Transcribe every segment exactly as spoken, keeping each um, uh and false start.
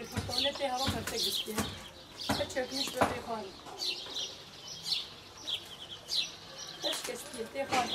Fırtone tê hava bertek gistiye. Her çökmüş ve tê xar. Her şikestiye tê xar.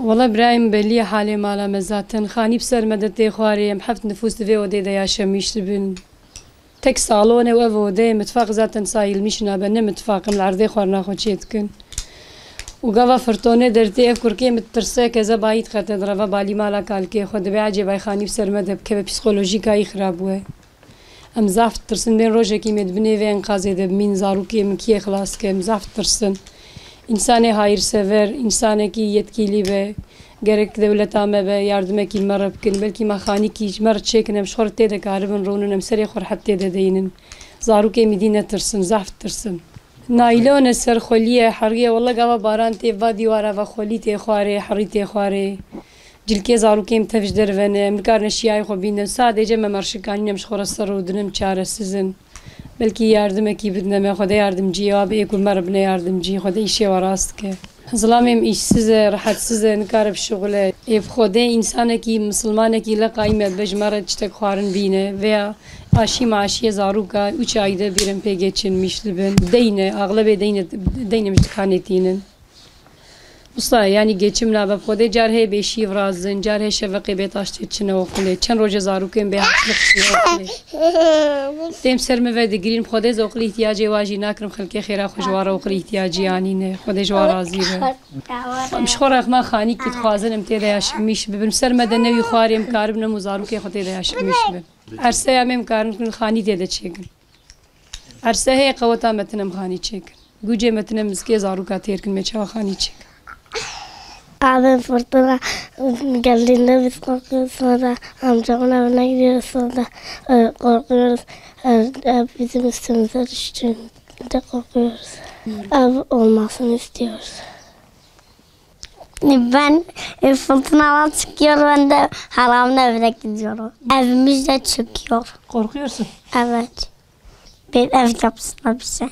Wele birayê min, belî ye halê mala me zaten. Xanî bi ser me de tê xwarê, em heft nifûs di vê odê de yaşemîş dibin. Tek salon e û ev ode ye, mitfaq zaten sayilmîş nabe, ne mitfaq, em li erdê xwarina xwe çê dikin. Û gava firtonê dertê ev kurkê min ditirse, keze bayî diqete direve balî mala kalikê xwe, dibê ecêba xanî bi ser me de bikeve, psîkolojîka wî xirab bûye. Em zaf ditirsin, bên rojekî me di binê vê enqazê de bimîn, zarokê min kî yê xilas ke, em zaf ditirsin. Însanê hayirsever, însanekî yetkîlî be, gerek dewleta me be, yardimekî me re bikin. Belkî me xanîkî ji me re çêkin, em ji xwe re tê de karibin rûnin, em serê xwe rehet tê de deynin. Zarokê min dî netirsin, zaf ditirsin. Naylon e, ser xwelî ye, herî ye. Wele gava baran tê, va dîwara ve xwelî tê xwarê, herî tê xwarê. Cilkê zarokê min tev ji derve ne, em nikarine şiyayê xwe bînin. Sadece me merşikanîn, em ji xwe re ser rûdin, em çaresiz in. Belkî yardimekî bidine me, Xwedê yardimcî ye, wa bê ku me re bine yardimcî, Xwedê îşê we rast ke. Zilamê min îşsiz e, rehetsiz e, nikare bişuxule. Ê bi Xwedê însanekî, misilmanekî leqayî me be, ji me re tiştek xwarin bîne. Veya aşî maaşiyê zaroka, üç ayda bir em pê geçinmîş dibin. Deyne, axlebê deyne, deyne min ji dikanê tînin. Usta, yanî geçim nabe. Xwedê car heye bê şîv razin, car heye şeveqê bê taştê çine oxilê. Çend roje zarokên bê harçlik çine oxilê. Têm ser min ve digirîn, Xwedê ez oxilî ihtiyacê wa jî nakirim, xelkê xêra xwe ji wa re oxilî ihtiyacî anîne. Xwedê ji wa razî be. Em ji xwe rexma xanîkî dixwazin, em tê de yaşemîş bibin. Ser me de newî xwarê em karibin, em û zarokê xwe tê de yaşemîş bin. Erseya me em karin xanî tê de çêkin. Erse heye qeweta me tine em xanî çêkin. Gucê me tine mizgê zaroka têr kin me çawa xanî çêkin. Abi fırtına geldiğinde biz korkuyoruz, sonra amcamın evine gidiyoruz, sonra e, korkuyoruz. E, e, bizim üstümüze düştüğünde korkuyoruz. Ev olmasını istiyoruz. Ben e, fırtınadan çıkıyorum, ben de halamın evine gidiyorum. Evimiz de çöküyor. Korkuyorsun. Evet. Bir ev yapsınlar bize.